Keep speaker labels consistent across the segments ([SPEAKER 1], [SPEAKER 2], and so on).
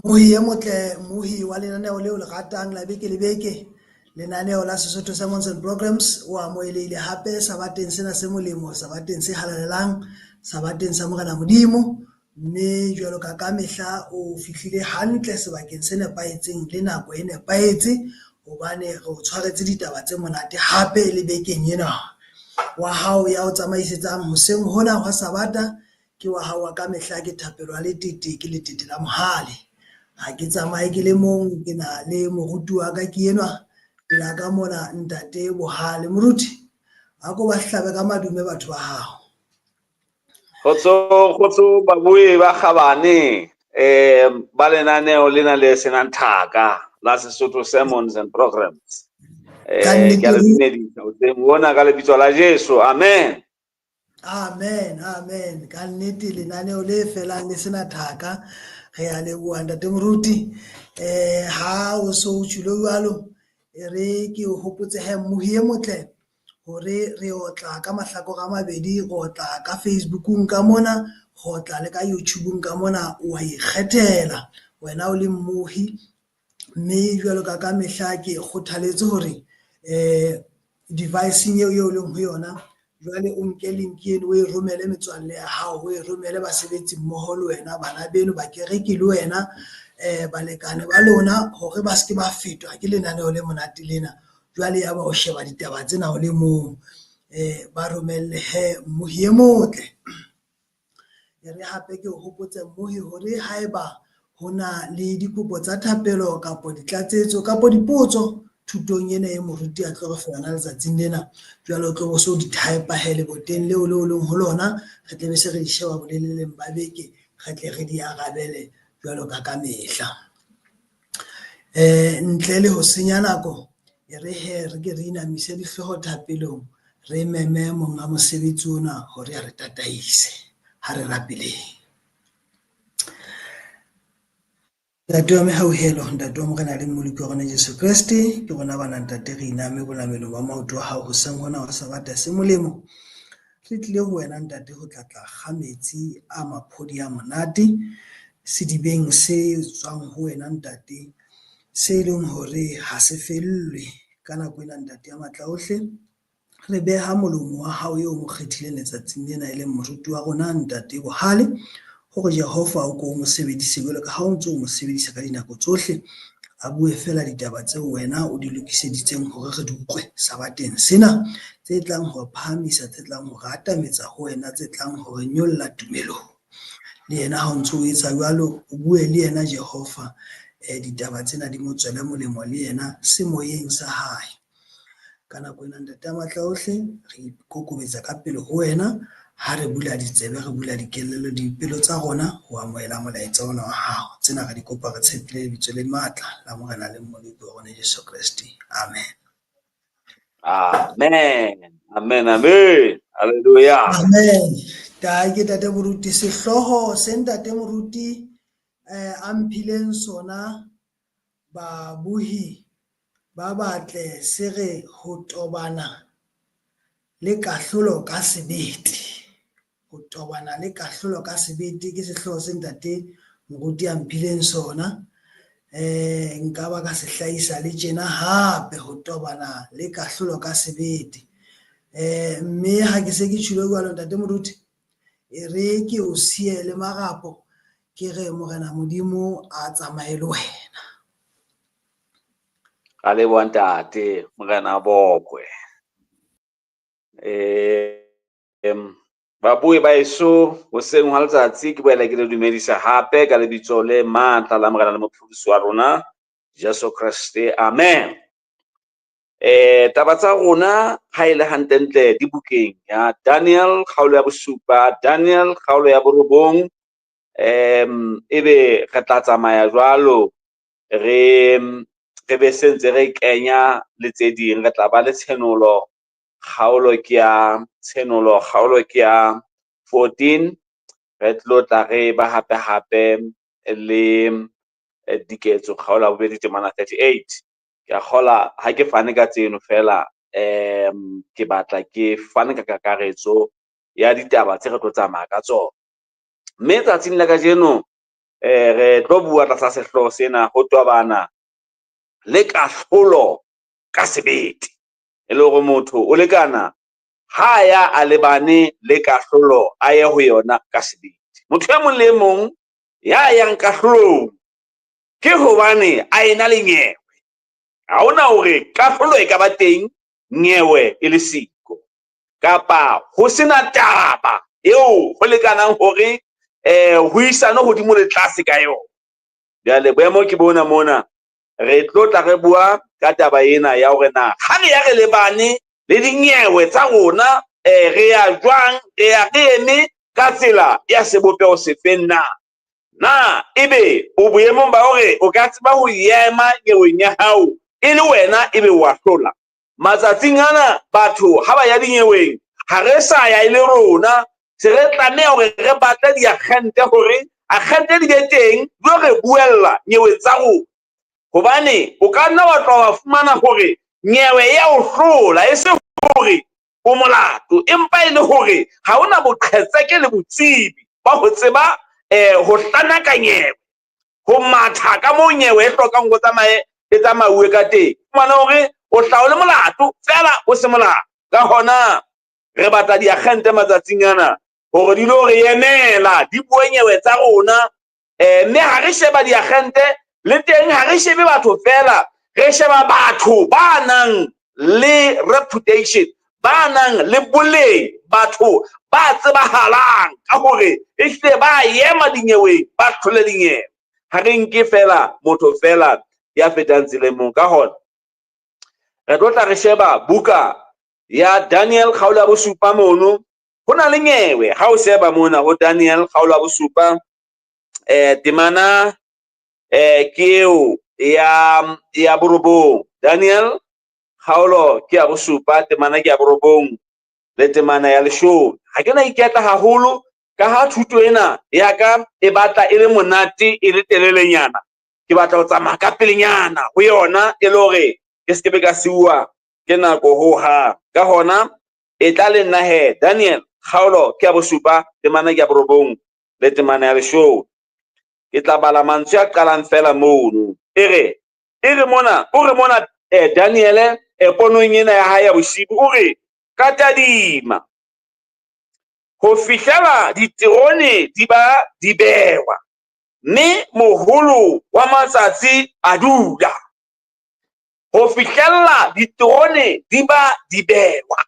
[SPEAKER 1] Mohi e motle, mohi wa lenaneo leo le ratang la beke le beke, lenaneo la Sesotho Sermons and Programs, o amohelehile hape sabateng sena se molemo, sabateng se halalelang, sabateng sa Morena Modimo. Mme jwalo ka ka mehla o fihlile hantle sebakeng se nepahetseng le nako e nepahetse, hobane re o tshwaretse ditaba tse monate hape le bekeng ena. Wa hao ya o tsamaisetsang hoseng hona hwa Sabata ke wa hao wa ka mehla, ke Thapelo ya Letete, ke Letete la Mohale. Ha ke tsamaye ke le mong, ke na le moruti wa ka ke enwa pela ka mona, Ntate Bohale. Moruti, a ko ba hlabe ka madume batho ba hao.
[SPEAKER 2] Kgotso, kgotso babuyi ba kgabane, ba lenaneo lena le senang thaka la Sesotho Sermons and Programs. Ke a le dumedisa hoseng hona ka lebitso la Jesu. Amen.
[SPEAKER 1] Amen, amen. Ka nnete lenaneo le felang le sena thaka. Re a leboha Ntate Moruti. Ha o so o tjholo jwalo, e re ke o hopotse he mmohi e motle hore re otla ka mahlakore a mabedi, re otla ka Facebookung ka mona, re otla le ka YouTubeung ka mona, wa ikgethela wena o le mmohi. Mme jwalo ka ka mehla ke kgothaletse hore device-eng eo eo leng ho yona, jwale o nke link eno o e romele metswalle ya hao, o e romele basebetsi mmoho le wena, bana beno, bakereki le wena, balekane ba lona, hore ba seke ba fetwa ke lenaneo le monate lena. Jwale ya ba o sheba ditaba tsena o le mong, ba romelle he mmohi e motle. E re hape ke o hopotse mmohi hore haeba ho na le dikopo tsa thapelo kapo ditlatsetso kapo dipotso thutong ena e moruti a tlo re fa yona letsatsing lena, jwale o tlo bo so di type he leboteng leo leo leng ho lona, re tle be se re di sheba boleleleng ba beke, re tle re di arabele jwalo ka ka mehla. Ntle le ho senya nako, e re he re ke re inamise dihlooho thapelong, re meme monga mosebetsi ona hore a re tataise. Ha re rapeleng. Ntate wa mehauhelo, Ntate wa Morena le Mmoloki wa rona Jesu Kreste, ke rona bana Ntate re iname bonamelong ba maoto a hao hoseng hona wa Sabata se molemo. Re tlile ho wena Ntate ho tla tla kga metsi a maphodi a monate sedibeng se tswang ho wena Ntate, se leng hore ha se fellwe. Ka nako ena Ntate ya matla ohle, re beha molomo wa hao eo mo kgethileng letsatsing lena e leng moruti wa rona Ntate Bohale, hore Jehova o ko o mo sebedise jwalo ka ha o ntso o mo sebedisa ka dinako tsohle, a bue fela ditaba tseo wena o di lokiseditseng hore re di utlwe sabateng sena, tse tlang ho re phahamisa, tse tlang ho re atametsa ho wena, tse tlang ho re nyolla tumelong. Le yena ha o ntso o etsa jwalo, o bue le yena Jehova, ditaba tsena di mo tswele molemo le yena semoyeng sa hae. Ka nako ena Ntate ya matla ohle, re ikokobetsa ka pele ho wena, ha re bula ditsebe, re bula dikelello, dipelo tsa rona ho amohela molaetsa ona wa hao. Tsena re di kopa re tshepile lebitso le matla la Morena le Mmoloki wa rona Jesu Kreste. Amen.
[SPEAKER 2] Amen. Amen, amen. Hallelujah.
[SPEAKER 1] Amen. Ke Ntate Moruti, sehlooho se Ntate Moruti a mphileng sona babohi ba batle se re ho tobana le kahlolo ka sebete. Ho tobana le kahlolo ka sebete ke sehlooho se Ntate Moruti a mphileng sona. Nka ba ka se hlahisa le tjena hape, ho tobana le kahlolo ka sebete. Mme ha ke se ke tjholo jwalo Ntate Moruti, e re ke o siye le marapo, ke re Morena Modimo a tsamaye le wena.
[SPEAKER 2] Ra leboha Ntate, Morena bokwe. Babui ba eso, hoseng hwa letsatsi ke boela ke le dumedisa hape ka lebitso le matla la Morena le Mopholosi wa rona Jesu Kreste. Amen. Taba tsa rona ha e le hantlentle di bukeng ya Daniel kgaolo ya bosupa, Daniel kgaolo ya borobong, ebe re tla tsamaya jwalo re be sentse re kenya le tse ding, re tla ba le tshenolo kgaolo ke ya tshenolo kgaolo ke ya 14, re tlo tla re ba hape hape le diketso kgaolo ya bobedi temana 38. Ke a kgola ha ke fane ka tseno fela, ke batla ke fane ka kakaretso ya ditaba tse re tlo tsamaya ka tsona. Mme tsatsing la kajeno Re tlo bua tlasa sehlooho sena, ho tobana le kahlolo ka sebete. E le hore motho o lekana ha ya a lebane le kahlolo, a ye ho yona ka sebete. Motho e mong le e mong ya yang kahlolong ke hobane a ena le nyewe. Ha hona hore kahlolo e ka ba teng nyewe e le siko, kapa ho sena taba eo ho lekanang hore ho isane hodimo le tlase ka yona. Jwale boemo ke bona mona, re tlo tla re bua ka taba ena ya hore na ha re ya re lebane le dinyewe tsa rona, re ya jwang, re ya re eme ka tsela ya sebopeho sefeng na? Na ebe o boemong ba hore o ka tseba ho ema nyeweng ya hao e le wena ebe wa hlola? Matsatsing ana batho ha ba ya dinyeweng, ha re sa ya e le rona, se re tlameha hore re batle diakgente hore akgente di be teng, di lo re buella nyeweng tsa rona. Hobane o ka nna wa tloha wa fumana hore nyewe ya o hlola, e se hore o molato, empa e le hore ha hona boqhetseke le botsebi ba ho tseba ho hlanaka nyewe, ho matha ka moo nyewe e hlokang ho tsamaye e tsamauwe ka teng. Fumana hore o hlaha o le molato fela o se molato. Ka hona re batla diakgente matsatsing ana hore di lo re emela, di bue nyewe tsa rona. Mme ha re sheba diakgente le teng, ha re shebe batho fela, re sheba batho ba nang le reputation, ba nang le boleng, batho ba tsebahalang ka hore ehlile ba ema dinyeweng, ba hlole dinyewe. Ha re nke fela motho fela ya fetang tseleng mong. Ka hona re tlo tla re sheba buka ya Daniel kgaolo ya bosupa mono. Ho na le nyewe ha o sheba mona ho Daniel kgaolo ya bosupa, temana ke eo ya borobong. Daniel kgaolo ke ya bosupa, temana ke ya borobong le temana ya leshome. Ha ke na iketla haholo ka ha thuto ena ya ka e batla e le monate, e le telelenyana. Ke batla ho tsamaya ka pelenyana ho yona e le hore ke se ke be ka siuwa ke nako ho hang. Ka hona e tla le nna he, Daniel kgaolo ke ya bosupa, temana ke ya borobong le temana ya leshome. Ke tla bala mantswe a qalang fela mono. E re mona, o re mona, Daniele, ponong ena ya hae ya bosibu, o re ka tadima ho fihlela diterone di ba di bewa, mme moholo wa matsatsi a dula. Ho fihlella diterone di ba di bewa.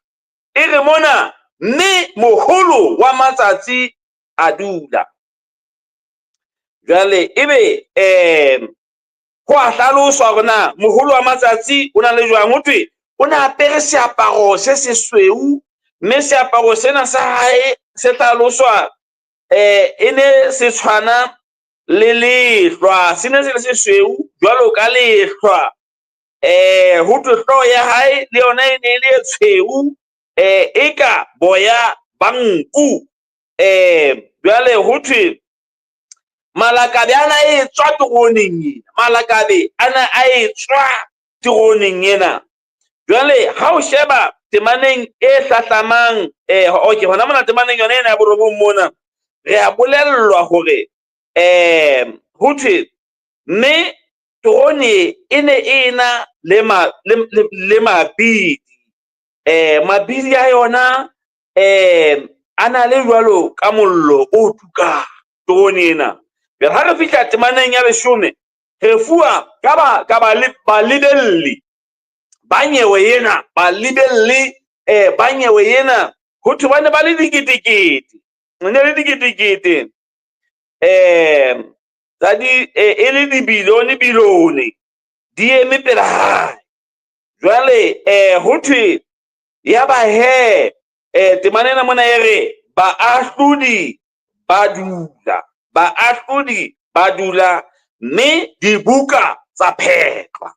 [SPEAKER 2] E re mona, mme moholo wa matsatsi a dula. Jwale ebe ho a hlaloswa hore na moholo wa matsatsi o na le jwang. Ho thwe o ne apere seaparo se sesweu, mme seaparo sena sa hae se hlaloswa e ne se tshwana le lehlwa, se ne se le sesweu jwalo ka lehlwa. Ho thwe hlooho ya hae le yona e ne e le e tshweu, e ka boya ba nku. Jwale ho thwe malakabe ana a etswa teroneng ena, malakabe ana a etswa teroneng ena. Jwale ha o sheba temaneng e hlahlamang, okay, hona mona temaneng yona ena ya borobong mona, re a bolellwa hore ho thwe mme terone e ne e na le mabidi. Mabidi a yona a na le jwalo ka mollo o tukang terone ena. Jwale ha re fihla temaneng ya leshome, re fuwa ka ba ka balebelli ba nyewe ena, balebelli ba nyewe ena. Ho thwe ba ne ba le diketekete, ne le diketekete tsa di e le dibilione bilione di eme pela hae. Jwale ho thwe ya ba he, temana ena mona e re baahlodi ba dula, baahlodi ba dula, mme dibuka tsa phetlwa.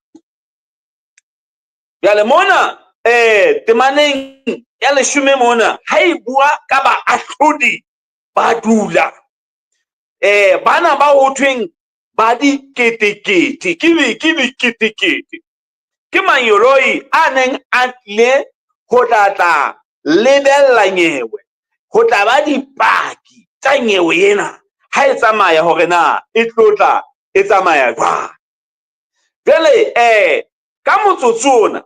[SPEAKER 2] Jwale mona temaneng ya leshome mona ha e bua ka baahlodi ba dula, bana ba ho thweng ba diketekete, ke diketekete, ke manyoloi a neng a tlile ho tla tla lebella nyewe, ho tla ba dipaki tsa nyewe ena. ha e tsamaya hore na e tlotla e tsamaya jwang. Jwale ka motsotso ona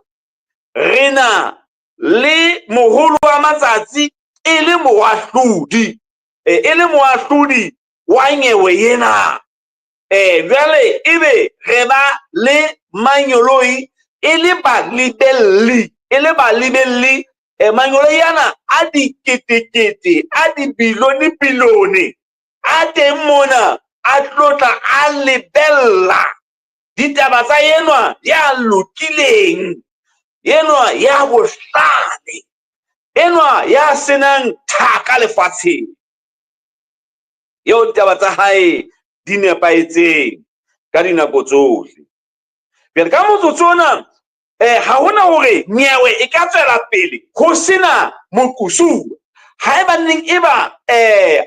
[SPEAKER 2] re na le moholo wa matsatsi e le moahlodi, e le moahlodi wa nyewe ena. Jwale ebe re ba le manyoloi e le balebelli, e le balebelli. Manyoloi ana a diketekete, a dibilione-bilione a teng mona, a tlotla a lebella ditaba tsa enwa ya lokileng, enwa ya bohlale, enwa ya senang thaka lefatsheng, eo ditaba tsa hae di nepahetseng ka dinako tsohle. Jwale ka motsotso ona ha hona hore nyewe e ka tswela pele ho sena moqosuwa. Haebaneng eba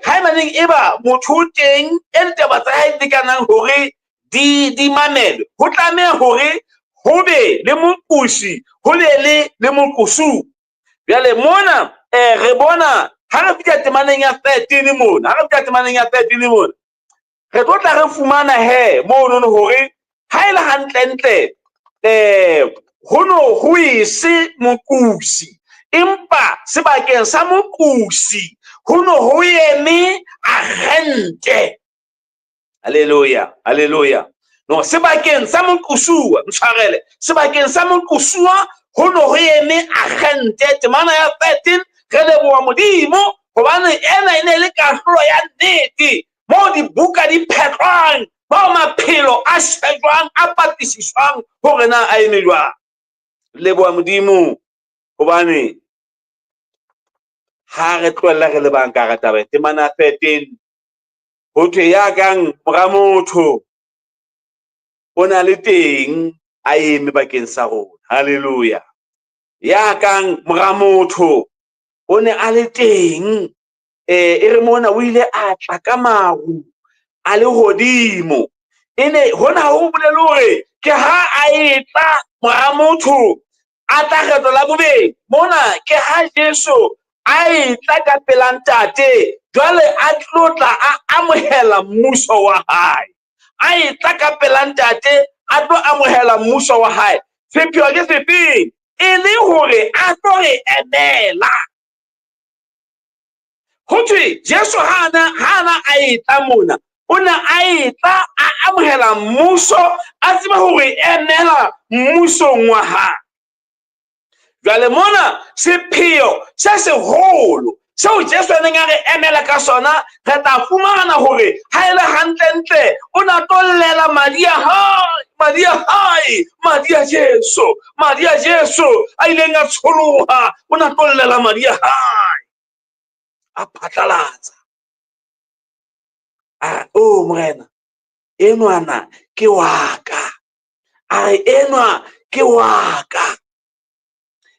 [SPEAKER 2] haebaneng eba motho o teng e ditaba tsa hae di lekanang hore di mamelwe, ho tlameha hore ho be le moqosi, ho be le moqosuwa. Jwale mona re bona ha re fihla temaneng ya 13 mona, ha re fihla temaneng ya 13 mona, re tlo tla re fumana he monono hore ha e le hantlentle ho no ho ese moqosi, empa sebakeng sa moqosi ho no ho eme agente. Haleluya, haleluya. No, sebakeng sa moqosuwa, ntshwarele, sebakeng sa moqosuwa ho no ho eme agente. Temana ya 13, re leboha Modimo hobane ena e ne le kahlolo ya nnete, moo dibuka di phetlwang, moo maphelo a shejwang, a patlisiswang hore na a eme jwang. Leboha Modimo hobane ha re tlohella re le bang ka hara taba. Temana ya 13, ho thwe ya kang mora motho o na le teng a eme bakeng sa rona. Haleluya. Ya kang mora motho o ne a le teng, e re mona o ile a tla ka maru a le hodimo. E ne hona ho bolele hore ke ha a etla mora motho a tla kgetlo la bobedi. Mona ke ha Jesu a etla ka pela Ntate, jwale a tlotla a amohela mmuso wa hae. A etla ka pela Ntate, a tlo amohela mmuso wa hae. Sepheo ke sefeng? E le hore a tlo re emela. Ho thwe Jesu ha ana a etla mona, o ne a etla a amohela mmuso, a tseba hore emela mmusong wa hae. Jwale mona sepheo se seholo seo Jesu a neng a re emela ka sona, re tla fumana hore ha e le hantlentle o na tlo llela madi a hae, madi a hae, madi a Jesu, madi a Jesu a ileng a tsholoha, o na tlo llela madi a hae, a phatlalatsa. A re, o Morena, enwana ke wa ka. A re, enwa ke wa ka.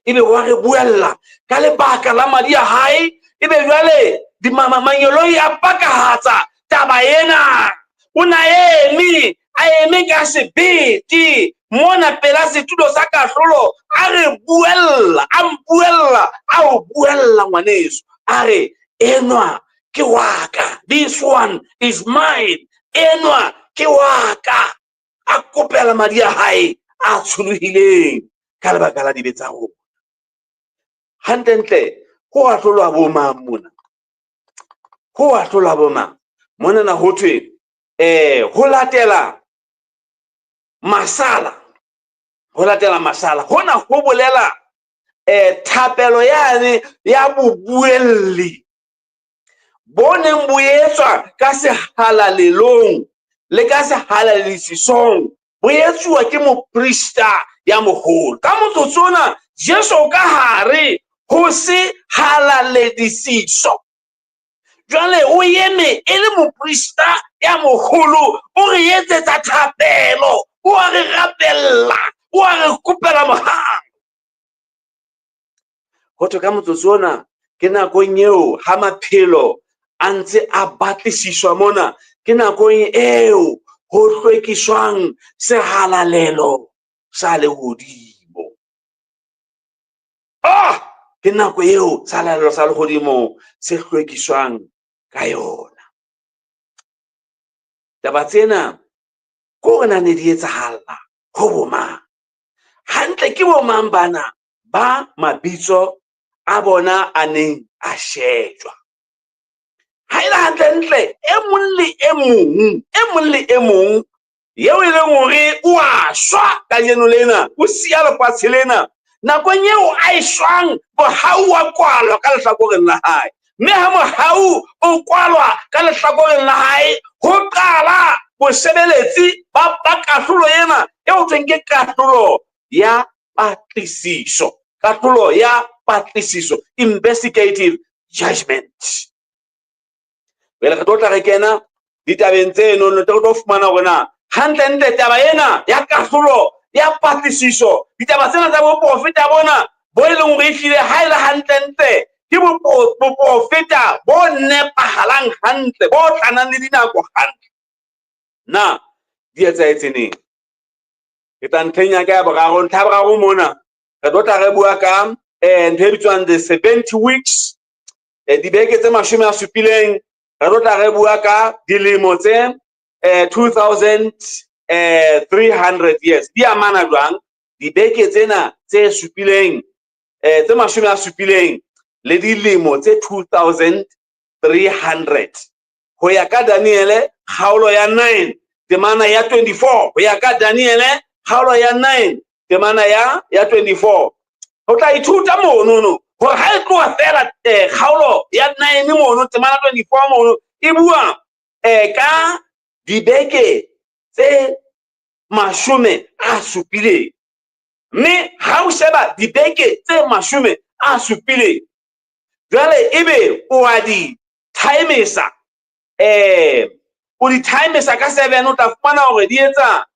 [SPEAKER 2] Ebe wa re buella ka lebaka la madi a hae. Ebe jwale manyoloi a pakahatsa taba ena. O na eme, a eme ka sebete mona pela setulo sa kahlolo, a re buella, a mpuella, a o buella ngwaneso. A re, enwa ke wa ka, this one is mine, enwa ke wa ka. A kopela madi a hae a tsholohileng ka lebaka la dibe tsa rona. Hantlentle ho ahlolwa bo mang mona? Ho ahlolwa bo mang? Monana ho thwe ho latela masala, ho latela masala. Hona ho bolela thapelo yane ya bobuelli bo neng bo etswa ka sehalalelong le ka sehalalelisisong, bo etsuwa ke moprista ya moholo. Ka motsotso ona Jesu o ka hare ho sehalaledisiso. Jwale o eme e le moprista ya moholo, o re etsetsa thapelo, o a re rapella, o a re kopela mohau. Ho thwe ka motsotso ona ke nakong eo ha maphelo a ntse a batlisiswa mona, ke nakong eo ho hlwekiswang sehalalelo sa lehodimo. Ke nako eo sehalalelo sa lehodimo se hlwekiswang ka yona. Taba tsena ke hore na ne di etsahalla ho bomang. Hantle ke bomang bana ba mabitso a bona a neng a shejwa. Ha e le hantlentle, e mong le e mong, e mong le e mong eo e leng hore o a shwa kajeno lena, o siya lefatshe lena, nakong eo a e shwang, mohau wa kwalwa ka lehlakoreng la hae. Mme ha mohau o kwalwa ka lehlakoreng la hae, ho qala bosebeletsi ba kahlolo ena e ho thweng ke kahlolo ya patlisiso. Kahlolo ya patlisiso, investigative judgment. Jwale re tlo tla re kena ditabeng tseno, re tlo fumana hore na hantlentle taba ena ya kahlolo ya patlisiso, ditaba tsena tsa boprofeta bona bo e leng hore ehlile ha e le hantlentle ke boprofeta bo nepahalang hantle, bo tlanang le dinako hantle, na di etsahetse neng? Re tla ntlheng ya ka ya boraro. Ntlha ya boraro mona re tlo tla re bua ka ntho e bitswang the 70 weeks, dibeke tse 70. Re tlo tla re bua ka dilemo tse 2300 years. Di amana jwang dibeke tsena tse supileng, tse 70 le dilemo tse 2300? Ho ya ka Daniele kgaolo ya 9 temana ya 24, ho ya ka Daniele kgaolo ya 9 temana ya 24, o tla ithuta monono hore ha e tloha fela kgaolo ya 9 mono temana 24 mono e bua ka dibeke tse 70. Mme ha o sheba dibeke tse 70 jwale ebe o a di timesa, o di timesa ka 7, o tla fumana hore di etsa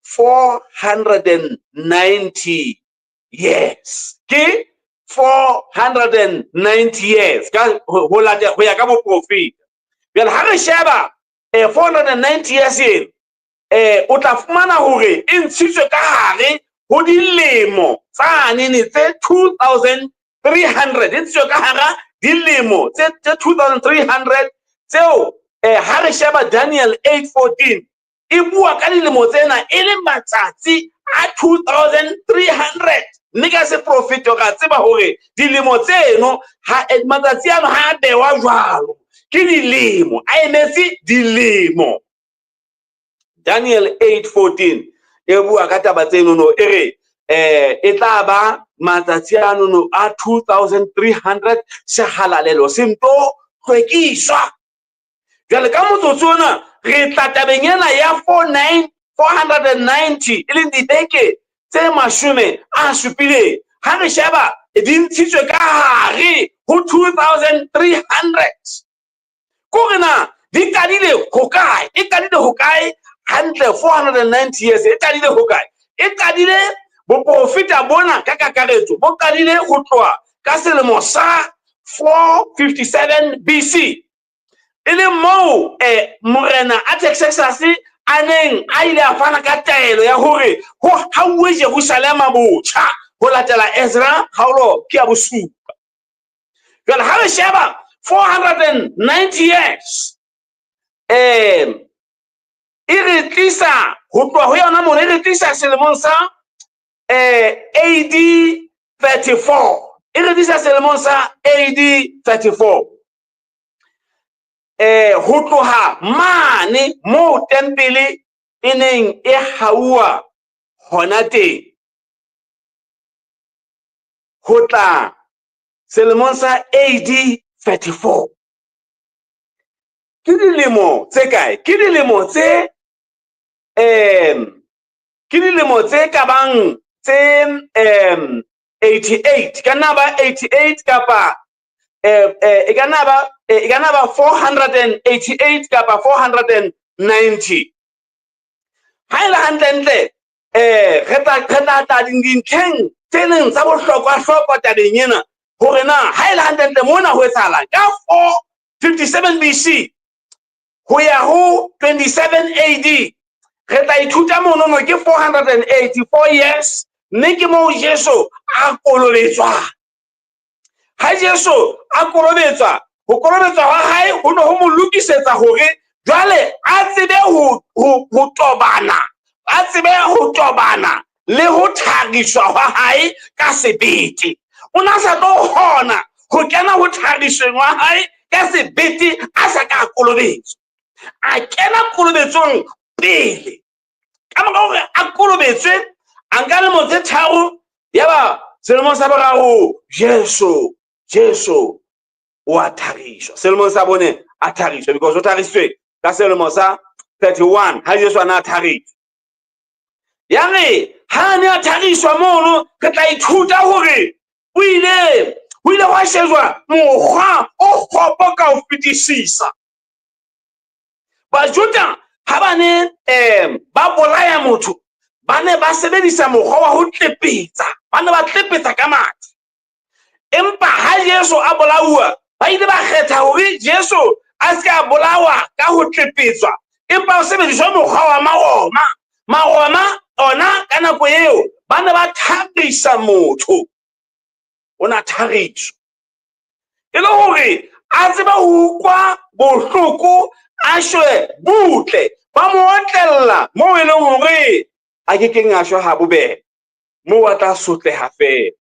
[SPEAKER 2] 490 years. Ke 490 years ka ho late ho ya ka boprofeta. Jwale ha re sheba 490 years eno, o tla fumana hore e ntshitswe ka hare ho dilemo tsanene tse 2300, e ntshitswe ka hara dilemo tse 2300 tseo. Ha re sheba Daniel 8:14, e bua ka dilemo tsena e le matsatsi a 2300. Mme ka seprofeto ra tseba hore dilemo tseno ha matsatsi ano ha a bewa jwalo ke dilemo, a emetse dilemo. Daniel 8:14 e bua ka taba tsenono, e re e tla ba matsatsi anono a 2300 sehalalelo se nto hlwekiswa. Jwale ka motsotso ona re tla tabeng ena ya 490, e leng dibeke tse 70. Ha re sheba di ntshitswe ka hare ho 2300, kore na di qadile hokae? E qadile hokae hantle 490 years? E qadile hokae? E qadile, boprofeta bona ka kakaretso bo qadile ho tloha ka selemo sa 457 BC, e leng moo morena Artaxerxes a neng a ile a fana ka taelo ya hore ho hauwe Jerusalema botjha, ho latela Ezra kgaolo ke ya 7. Jwale ha re sheba 490 years, e re tlisa ho tloha ho yona mono, e re tlisa selemong sa AD 34, e re tlisa selemong sa AD 34, ho tloha mane moo tempele e neng e hauwa hona teng ho tla selemong sa AD 34. Ke dilemo tse kae? Ke dilemo tse ke dilemo tse ka bang tse 88, ka nna ba 88 kapa e ka nna ba e ka nna ba 488 kapa 490. Ha e le hantlentle, re tla dintlheng tse leng tsa bohlokwa-hlokwa tabeng ena, hore na ha e le hantlentle mona ho etsahalang ka 457 BC ho ya ho 27 AD. Re tla ithuta monono ke 484 years, mme ke moo Jesu a kolobetswang. Ha Jesu a kolobetswa, ho kolobetswa ha hae ho ne ho mo lokisetsa. etsetsa hore jwale a tsebe ho tobana, a tsebe ho tobana le ho thariswa hwa hae ka sebete. O na sa tlo kgona ho kena ho tharisweng wa hae ka sebete a sa ka kolobetswa. A kena kolobetsong pele. Ka mora hore a kolobetswe, a nka lemo tse 3, yaba selemong sa boraro Jesu o a thariswa. Selemong sa bone a thariswa, because o tharisitswe ka selemo sa 31 ha Jesu a ne a thariswa. Ya re ha a ne a thariswa mono, re tla ithuta hore o ile ho ile hwa shejwa mokgwa o kgopo ka ho fetisisa. Bajuda ha ba ne ba bolaya motho, ba ne ba sebedisa mokgwa wa ho tlepetsa, ba ne ba tlepetsa ka mathe. Empa ha Jesu a bolauwa, ba ile ba kgetha hore Jesu a se a bolawa ka ho tlepetswa, empa ho sebediswa mokgwa wa Maroma. Maroma ona ka nako eo ba ne ba tharisa motho, o na thariswa e le hore a tsebe ho utlwa bohloko, a shwe butle, ba mo otlella moo e leng hore a ke keng a shwa ha bobebe, moo a tla sotleha feela.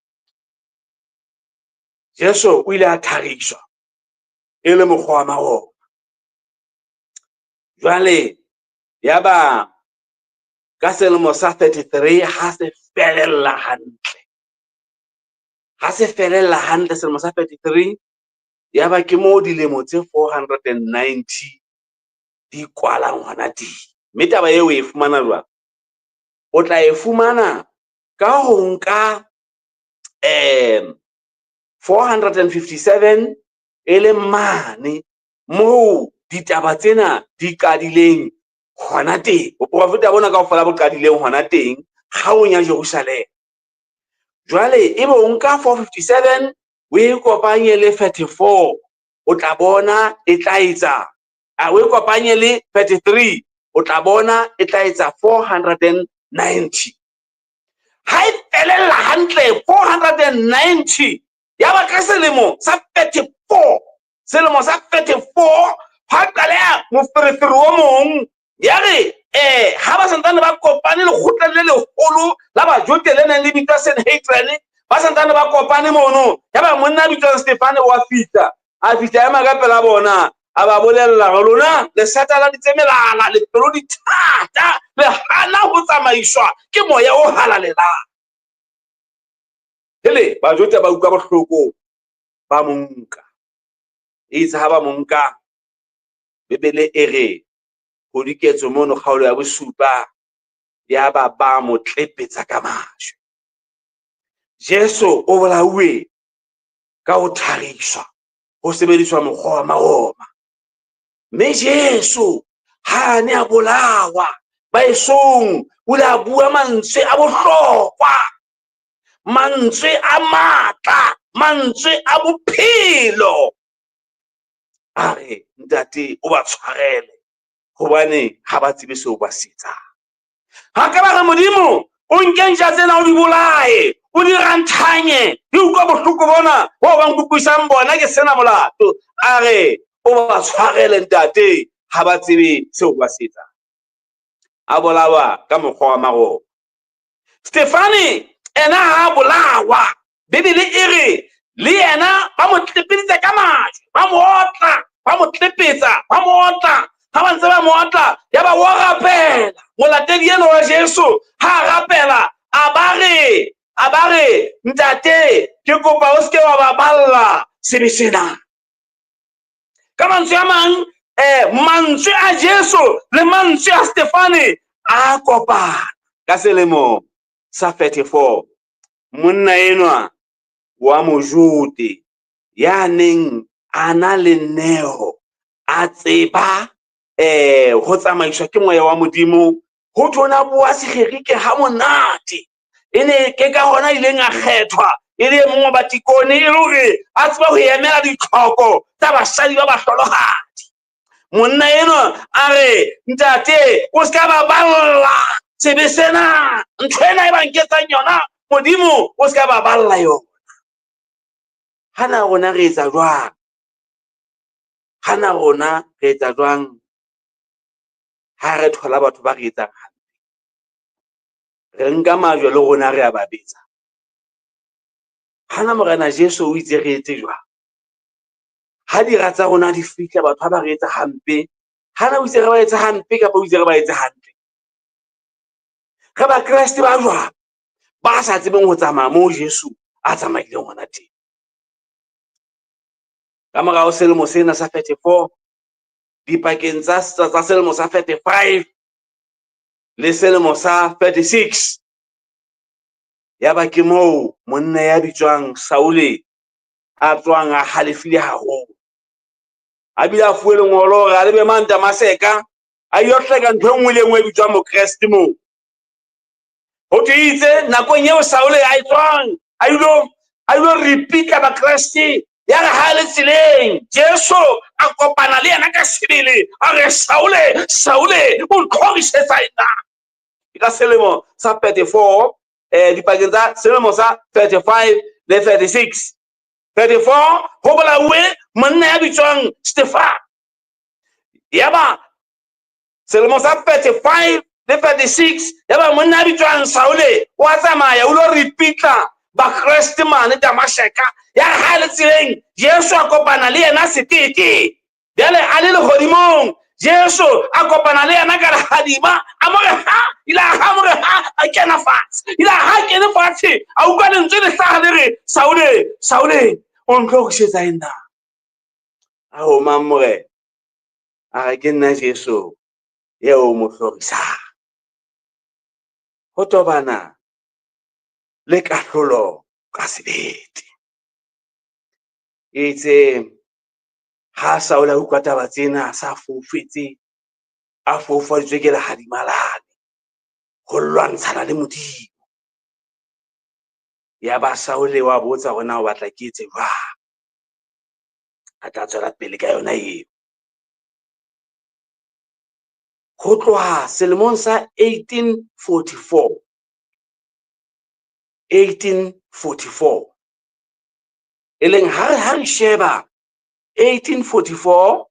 [SPEAKER 2] Jesu o ile a thariswa e le mokgwa wa Maroma. Jwale yaba ka selemo sa 33 ha se felella hantle, ha se felella hantle selemo sa 33, yaba ke moo dilemo tse 490 di kwalang hona teng. Mme taba eo o e fumana jwang? O tla e fumana ka ho nka 457 e le mane moo ditaba tsena di qadileng hona teng. Boprofeta bona kaofela bo qadileng hona teng kgaong ya Jerusalema. Jwale ebe o nka 457 o e kopanye le 34, o tla bona e tla etsa, o e kopanye le 33, o tla bona e tla etsa 490. Ha e felella hantle 490, ya ba ka selemo sa 34, selemo sa 34 ha qaleha moferefere o mong. Ya re ha ba santsane ba kopane lekgotleng le leholo la Bajude le neng le bitswa Sanhedrin, ba santsane ba kopane mono, ya ba monna a bitswang Stefane wa fihla, a fihla ema ka pela bona, a ba bolella hore lona le sataladitse melala, le pelo di thata, le hana ho tsamaiswa ke moya o halalelang. Hele, Bajuda ba utlwa bohloko, ba mo nka. Itse ha ba mo nka, Bibele e re ho diketso mono kgaolo ya bosupa, ya ba ba mo tlepetsa ka majwe. Jesu o bolauwe ka ho thariswa, ho sebediswa mokgwa wa Maroma. Mme Jesu ha a ne a bolawa, baesong o ile a bua mantswe a bohlokwa, mantswe a matla, mantswe a bophelo. A re, Ntate, o ba tshwarele, hobane ha ba tsebe seo ba se etsang. Ha ka ba re, Modimo, o nke ntja tsena o di bolaye, o di ranthanye, di utlwa bohloko bona bo ba nkutlwisang bona, ke sena molato. A re, o ba tshwarele, Ntate, ha ba tsebe seo ba se etsang. A bolawa ka mokgwa wa Maroma. Stefane ena ha a bolawa, Bibele e re le yena ba mo tlepeditse ka majwe, ba mo otla, ba mo tlepetsa, ba mo otla. Ha ba ntse ba mo otla, ya ba wa rapela. Molatedi enwa wa Jesu ha a rapela, a ba re, Ntate, ke kopa o seke wa ba balla sebe sena. Ka mantswe a mang, mantswe a Jesu le mantswe a Stefane a kopana. Ka selemo sa 34, monna enwa wa Mojude ya neng a na le neo, a tseba ho tsamaiswa ke moya wa Modimo, ho thwe o na bua Segerike ha monate. E ne ke ka hona ileng a kgethwa e le e mong wa batikone, e le hore a tsebe ho emela ditlhoko tsa basadi ba bahlolohadi. Monna enwa a re, Ntate, o ska ba balla sebe sena, ntho ena e ba nketsang yona, Modimo o ska ba balla yona. Ha na rona re etsa jwang? Hana rona re etsa jwang ha re thola batho ba re etsang hampe? Re nka majwe le rona re a ba betsa. Hana Morena Jesu o itse re etse jwang? Ha dira tsa rona di fihla, batho ha ba re etsa hampe, hana o itse re ba etse hampe kapa o itse re ba etse hantle? Re Bakreste ba jwang ba sa tsebeng ho tsamaya moo Jesu a tsamaileng hona teng? Ka morao selemo sena sa 34, dipakeng tsa selemo sa 35 le selemo sa 36, yaba ke moo monna ya bitswang Saule a tswang a halefile haholo. A bile a fuwe lengolo hore a lebe mane Damaseka, a ilo hleka ntho e nngwe le e nngwe e bitswang Mokreste moo. Ho thwe itse nakong eo Saule a e tswang, a ilo ripitla Bakreste, ya re ha le tseleng, Jesu a kopana le yena ka sebele, a re, Saule, Saule, o ntlhorisetsa eng na? Ke ka selemo sa 34, dipakeng tsa selemo sa 35 le 36. 34, ho bolauwe monna ya bitswang Stefan. Yaba selemo sa 35 le 36, yaba monna ya bitswang Saule o a tsamaya, o lo ripitla Bakreste mane Damaseka. Ya re ha le tseleng, Jesu a kopana le yena setete. Jwale a le lehodimong, Jesu a kopana le yena ka lehadima, a mo re ha, ile a ha mo re ha, a kena fatshe. Ile a ha kene fatshe, a utlwa lentswe le hlaha le re, Saule, Saule, o ntlhorisetsa eng na? A ho mang Morena? A re, ke nna Jesu eo o mo hlorisang. Ho tobana le kahlolo ka sebete. Itse ha Saule a utlwa taba tsena, a sa foufetse, a foufaditswe ke lehadima lane, ho lwantshana le Modimo. Yaba Saule wa botsa hore na o batla ke etse jwang. A tla tswela pele ka yona eo. Ho tloha selemong sa 1844, 1844, e leng ha re sheba 1844,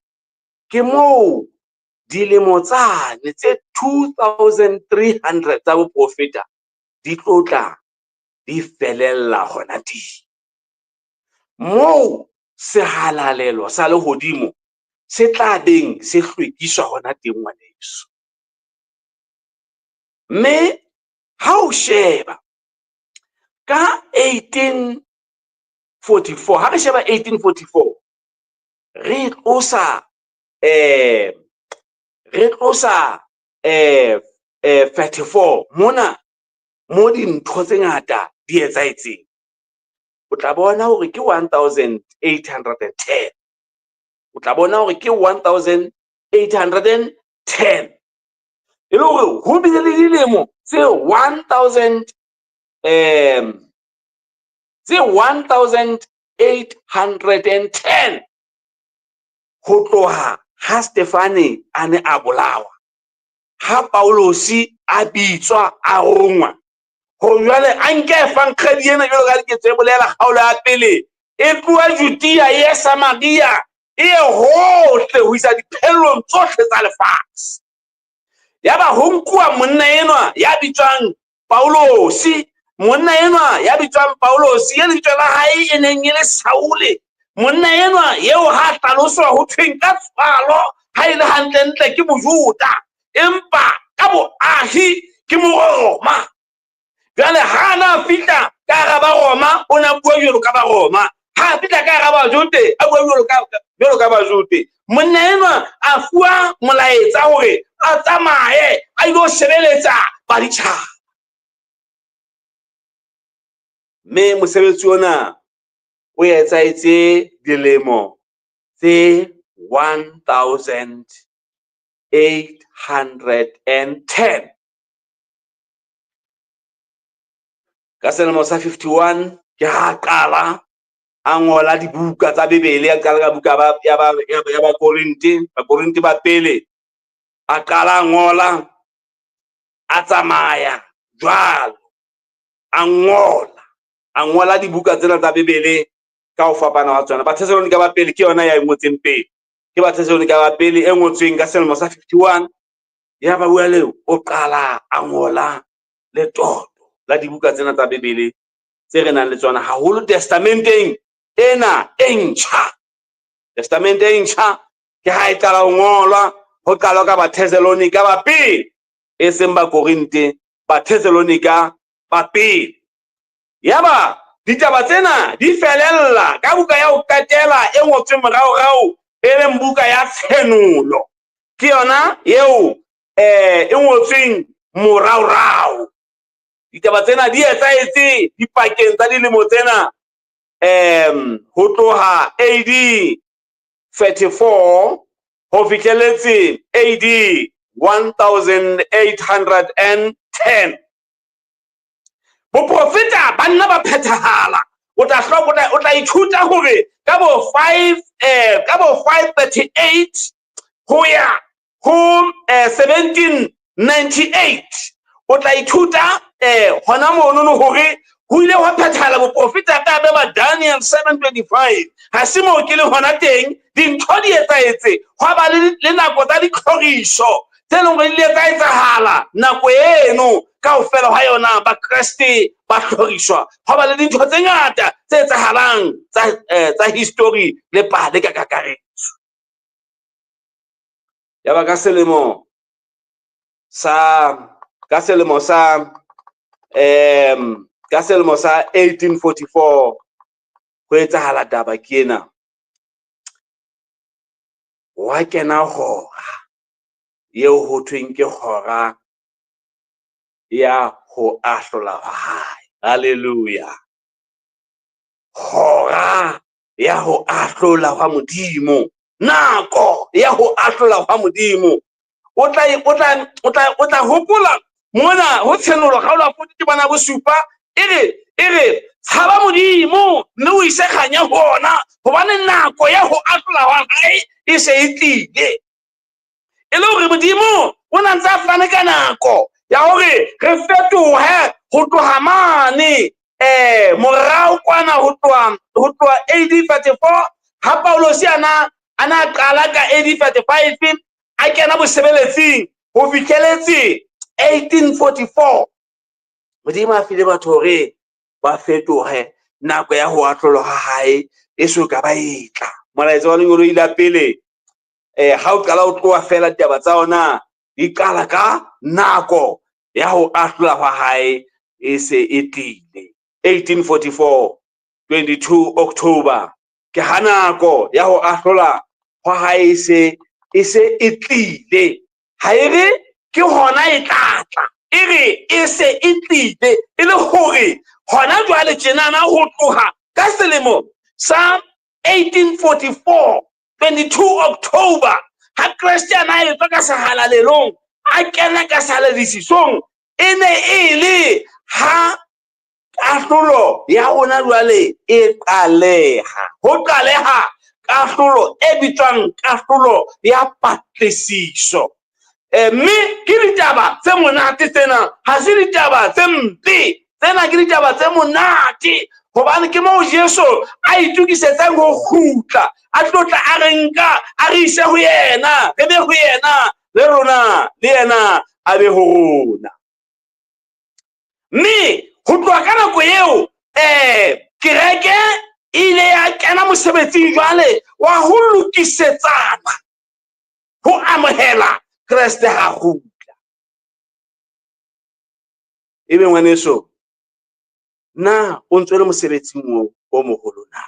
[SPEAKER 2] ke moo dilemo tsane tse 2300 tsa boprofeta di tlotla di felella hona teng. Moo sehalalelo sa lehodimo se tla beng se hlwekiswa hona teng, ngwaneso. Mme ha o sheba ka 1844, ha re sheba 1844, re tlosa, re tlosa, 34 mona mo dintho tse ngata di etsahetseng, o tla bona hore ke 1810. O tla bona hore ke 1810. E le hore ho bile le dilemo tse one thousand, tse 1810 ho tloha ha Stefane a ne a bolawa, ha Paulosi a bitswa a rongwa, hore jwale a nke evangelii ena jwalo ka diketso e bolela kgaolo ya pele, e tloha Judea e ye Samaria, e ye hohle ho isa diphellong tsohle tsa lefatshe. Yaba ho nkuwa monna enwa ya bitswang Paulosi, monna enwa ya bitswang Paulosi, e lebitso la hae e neng e le Saule, monna enwa eo ha hlaloswa ho thweng ka tswalo ha e le hantlentle ke Mojuda, empa ka boahi ke Moroma. Jwale ha na fihla ka hara Baroma, o na bua jwalo ka Baroma. Ha fihla ka hara Bajude, a bua jwalo ka Bajude. Monna enwa a fuwa molaetsa hore a tsamaye a ilo sebeletsa baditjhaba. Mme mosebetsi ona o etsahetse dilemo tse 1810. Ka selemo sa 51 ke ha qala a ngola dibuka tsa Bibele, a qala ka buka ya Bakorinte, Bakorinte ba pele, a qala a ngola, a tsamaya jwalo, a ngola, a ngola dibuka tsena tsa Bibele ka ho fapana ha tsona. Bathesalonika ba pele ke yona ya e ngotseng pele. Ke Bathesalonika ba pele e ngotsweng ka selemo sa 51. Ya ba bua leo, o qala a ngola letoto la dibuka tsena tsa Bibele tse re nang le tsona haholo testamenteng ena e ntjha. Testamente e ntjha ke ha e qala ho ngolwa, ho qalwa ka Bathesalonika ba pele, e seng Bakorinte, Bathesalonika ba pele. Yaba ditaba tsena di felella ka buka ya ho qetela e ngotsweng moraorao, e leng buka ya Tshenolo. Ke yona eo e ngotsweng moraorao. Ditaba tsena di etsahetse dipakeng tsa dilemo tsena, ho tloha AD 34 ho fihlelletse AD 1810. Boprofeta ba nna ba phethahala. O tla hloka, o tla ithuta hore ka bo five, ka bo 538 ho ya ho 1798, o tla ithuta hona mono hore ho ile hwa phethahala boprofeta ka ba Daniel 7:25. Ha se moo ke le hona teng, dintho di etsahetse, hwa ba le nako tsa ditlhoriso tse leng hore di ile tsa etsahala nako eno kaofela hwa yona, Bakreste ba hloriswa, hwa ba le dintho tse ngata tse etsahalang tsa history le pale ka kakaretso. Ya ba ka selemo sa 1844 ho etsahala taba ke ena. Wa kena hora eo ho thweng ke hora ya ho ahlola hwa hae. Hallelujah. Hora ya ho ahlola hwa Modimo. Nako ya ho ahlola hwa Modimo. O tla hopola mona ho Tshenolo kgaolo ya 40 temana bosupa, e re tshaba Modimo mme o ise kganya ho ona, hobane nako ya ho ahlola hwa hae e se e tlile. E le hore Modimo o na ntse a fane ka nako ya hore re fetohe ho tloha mane, morao kwana ho tloha AD 34, ha Paulosi ana qala ka AD 35 a kena bosebeletsing ho fihleletse 1844. Modimo a file batho hore ba fetohe, nako ya ho ahlolwa ha hae e so ka ba e tla. Molaetsa wa lengeloi la pele, ha o qala ho tloha fela ditaba tsa ona di qala ka nako ya ho ahlola hwa hae e se e tlile. 1844, 22 October, ke ha nako ya ho ahlola hwa hae e se e tlile. Ha e re ke hona e tla tla, e re e se e tlile, e le hore hona jwale tjenana ho tloha ka selemo sa 1844, 22 October, ha Kreste a na etswa ka sehalalelong, a kena ka sehalalesisong, e ne e le ha kahlolo ya rona jwale e qaleha. Ho qaleha kahlolo e bitswang kahlolo ya patlisiso. Mme ke ditaba tse monate tsena, ha se ditaba tse mpe. Tsena ke ditaba tse monate, hobane ke moo Jesu a itokisetsang ho kgutla, a tlo tla a re nka, a re ise ho yena, re be ho yena, le rona, le yena a be ho rona. Mme ho tloha ka nako eo, kereke e ile ya kena mosebetsing jwale wa ho lokisetsana ho amohela Kreste ha kgutla. Ebe ngwaneso, na o ntso le mosebetsing o moholo na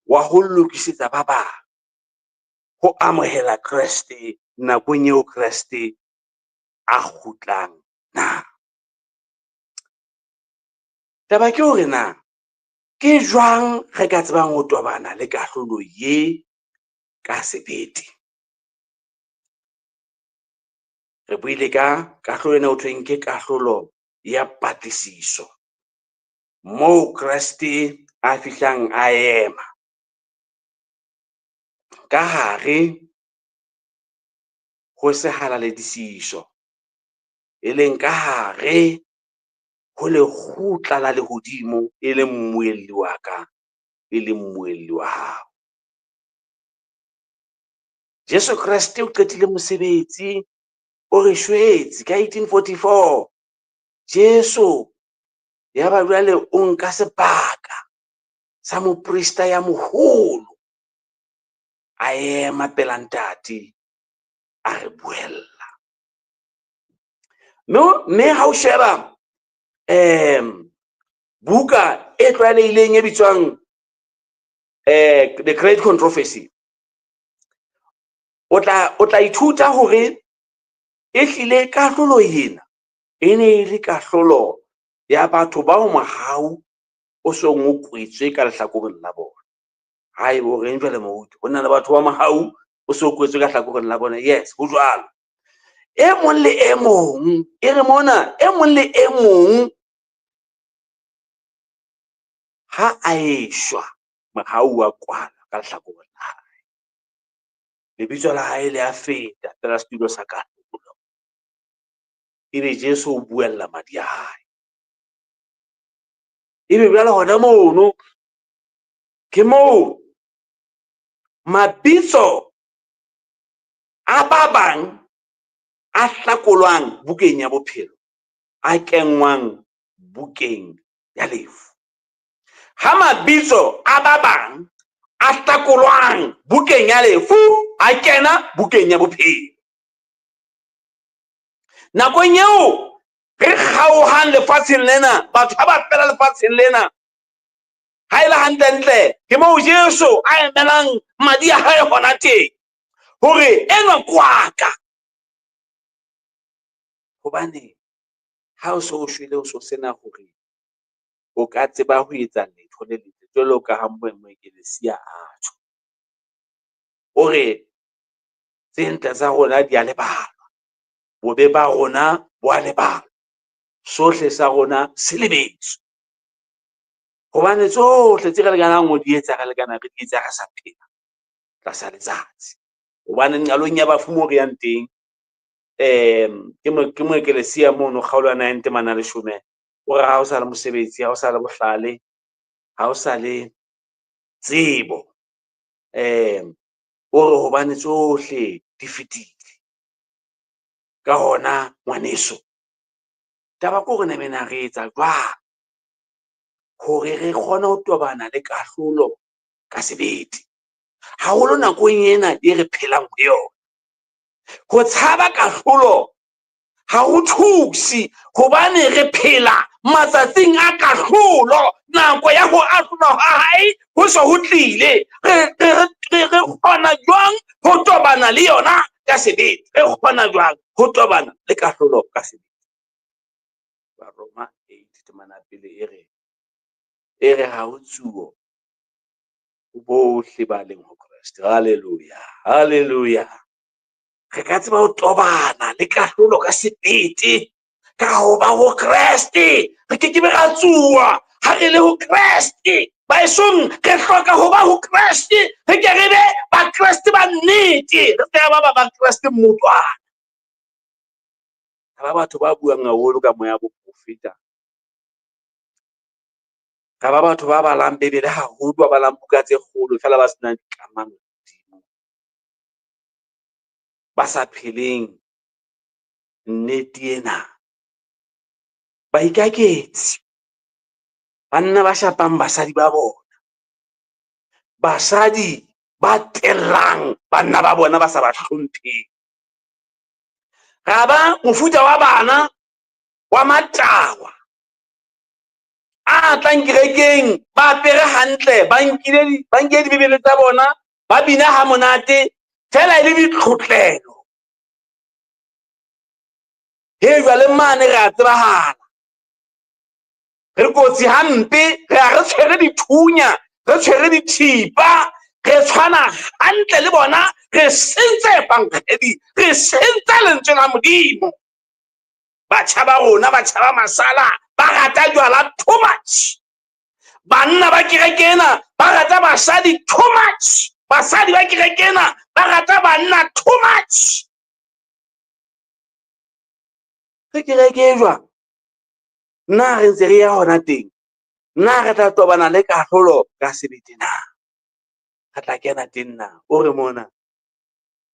[SPEAKER 2] wa ho lokisetsa ba bang ho amohela Kreste nakong eo Kreste a kgutlang na? Taba ke hore na ke jwang re ka tsebang ho tobana le kahlolo ye ka sebete? Re buile ka kahlolo ena ho thweng ke kahlolo ya patlisiso, moo Kreste a fihlang a ema ka hare ho sehalaledisiso, e leng ka hare ho lekgotla la lehodimo, e leng mmuelli wa ka, e leng mmuelli wa hao. Jesu Kreste o qetile mosebetsi, o re shwetse ka 1844. Jesu ya ba jwale o nka sebaka sa moprista ya moholo, a ema pela Ntate, a re buella. Mme ha o sheba buka e tlwaelehileng e bitswang The Great Controversy, o tla ithuta hore e hlile kahlolo ena e ne e le kahlolo ya batho bao mohau o song o kwetswe ka lehlakoreng la bona. Haeba o reng jwale moruti, ho na le batho ba mohau o so kwetswe ka hlakoreng la bona. Yes, ho jwalo. E mong le e mong, e re mona, e mong le e mong ha a eshwa, mohau wa kwala ka lehlakoreng la hae. Lebitso la hae le a feta pela setulo sa kahlolo. Ebe Jesu o buella madi a hae. Ebe jwale hona mono, ke moo mabitso a ba bang a hlakolwang bukeng ya bophelo, a kenngwang bukeng ya lefu. Ha mabitso a ba bang a hlakolwang bukeng ya lefu, a kena bukeng ya bophelo. Nakong eo re kgaohang lefatsheng lena, batho ha ba fela lefatsheng lena, ha e le hantlentle, ke moo Jesu a emelang madi a hae hona teng, hore enwa ke wa ka. Hobane ha o so shwele, o so sena hore o ka tseba ho etsa letho le letle, jwalo ka ha Moekelesia a tjho. O re tse ntle tsa rona di a lebalwa, bobe ba rona bo a lebalwa, sohle sa rona se lebetswe. Hobane tsohle tse re lekanang ho di etsa, re lekana re di etsa re sa phela tlasa letsatsi. Hobane nqalong ya bafu moo re yang teng, ke Moekelesia mono kgaolo ya 9 temana 10, o re ha o sa le mosebetsi, ha o sa le bohlale, ha o sa le tsebo, o re hobane tsohle di fetile. Ka hona ngwaneso, taba ke hore na re etsa jwang hore re kgone ho tobana le kahlolo ka sebete, haholo nakong ena e re phelang ho yona. Ho tshaba kahlolo ha ho thuse, hobane re phela matsatsing a kahlolo. Nako ya ho ahlolwa ha hae ho se ho tlile. Re kgona jwang ho tobana le yona ka sebete? Re kgona jwang ho tobana le kahlolo ka sebete? Baroma 8 temana pele e re ha ho tsuo ho bohle ba leng ho Kreste. Hallelujah, hallelujah. Re ka tseba ho tobana le kahlolo ka sebete ka ho ba ho Kreste. Re ke ke be ra tsuwa ha re le ho Kreste. Baesong, re hloka ho ba ho Kreste, re ke re be Bakreste ba nnete, re se ba ba Bakreste mmotwana. Ha ba batho ba buang haholo ka moya boprofeta, ha ba batho ba balang Bibele haholo, ba balang buka tse kgolo feela ba senang dikamano le Modimo, ba sa pheleng nnete ena. Baikaketsi, banna ba shapang basadi ba bona, basadi ba tellang banna ba bona ba sa ba hlompheng. Ra ba mofuta wa bana wa matawa a tlang kerekeng, ba apere hantle, ba nkile dibibele tsa bona, ba bina ha monate, fela e le ditlhotlelo. He, jwale mane re a tsebahala, re kotsi hampe, re a re tshwere dithunya, re tshwere dithipa, re tshwana hantle le bona, re sentse evangedi, re sentse lentswe la Modimo. Batjha ba rona, batjha ba masala, ba rata jwala too much. Banna ba kereke ena ba rata basadi too much. Basadi ba kereke ena ba rata banna too much. Re kereke e jwang? Na re ntse re ya hona teng? Na re tla tobana le kahlolo ka sebete na? Re tla kena teng na? O re mona,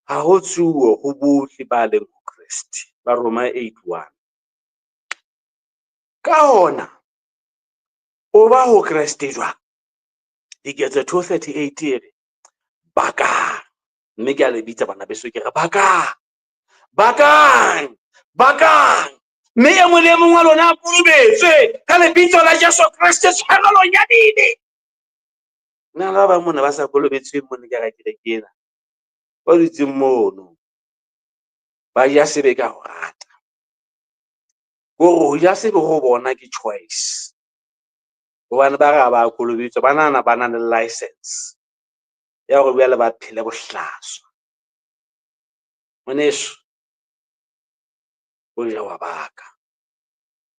[SPEAKER 2] Ha ho tsuo ho bohle ba leng ho Kreste. Baroma 8:1. Ka hona, o ba ho Kreste jwang? Diketso 2:38 e re, bakang. Mme ke a le bitsa bana beso, ke re bakang. Bakang, bakang. Mme e mong le e mong wa lona a kolobetswe ka lebitso la Jesu Kreste tshwarelong ya dibe. Nna le ba bang mona ba sa kolobetsweng mona ka hara kereke ena, ba dutseng mono, ba ja sebe ka ho rata. Kore ho ja sebe ho bona ke choice. Hobane ba re ha ba kolobetswa, ba nahana ba na le license ya hore jwale ba phele bohlaswa. Ngwaneso, o ja wa baka,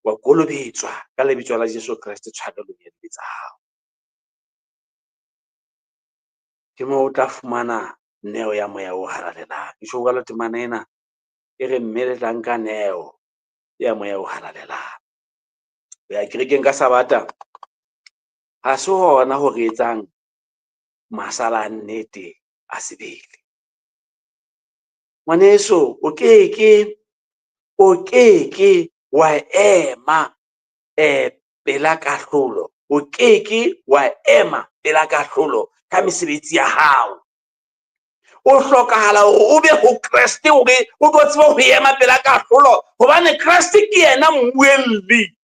[SPEAKER 2] wa kolobetswa ka lebitso la Jesu Kreste tshwarelong ya dibe tsa hao. Ke moo o tla fumana neo ya Moya o Halalelang. Ke tjho jwalo temana ena e re mme le tla nka neo ya Moya o Halalelang. Ho ya kerekeng ka Sabata ha se hona ho re etsang masala a nnete a sebele. Ngwaneso, o keke wa ema pela kahlolo. O keke wa ema pela kahlolo ka mesebetsi ya hao. O hlokahala hore o be ho Kreste hore o tlo tsebe ho ema pela kahlolo, hobane Kreste ke yena mmuelli.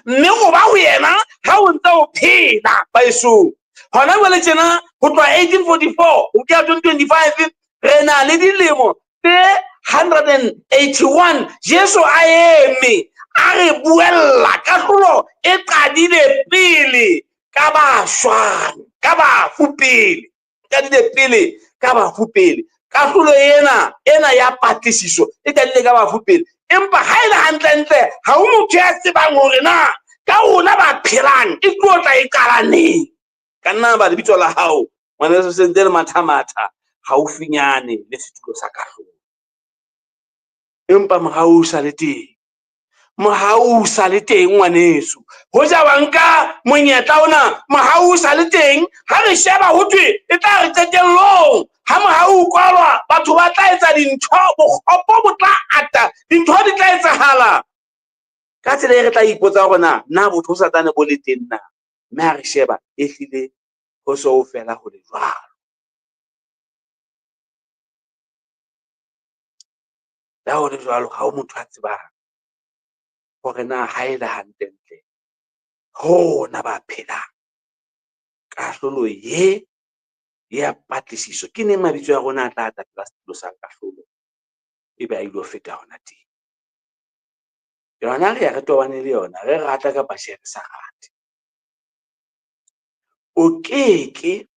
[SPEAKER 2] Mme o ba ho yena ha o ntse o phela, baeso. Hona jwale tjena, ho tloha 1844 ho kena 2025, re na le dilemo tse 181 Jesu a eme a re buella. Kahlolo e qadile pele ka ba shwang, ka bafu pele. Qadile pele ka bafu pele. Kahlolo ena ya patlisiso e qadile ka bafu pele. Empa ha e le hantlentle, ha ho motho ya tsebang hore na ka rona ba phelang e tlo tla e qala neng. Ka nna ba lebitso la hao, ngwaneso, se ntse le matha-matha haufinyane le setulo sa kahlolo. Empa mohau o sa le teng. Mohau o sa le teng, ngwaneso. Hoja wa nka monyetla ona, mohau o sa le teng. Ha re sheba ho thwe e tla re qetellong, ha mohau o kwalwa, batho ba tla etsa dintho, bokgopo bo tla ata, dintho di tla etsahala. Ka tsela e re tla ipotsa hore na, na botho bo santsane bo le teng na? Mme ha re sheba, ehlile ho so ho fela ho le jwalo. Le ha ho le jwalo, ha ho motho a tsebang hore na ha e le hantlentle rona ba phelang kahlolo ye ya patlisiso, ke neng mabitso a rona a tla tla pela setulo sa kahlolo ebe a ilo feta hona teng. Yona re ya re tobane le yona, re rata kapa tjhe re sa rate. O keke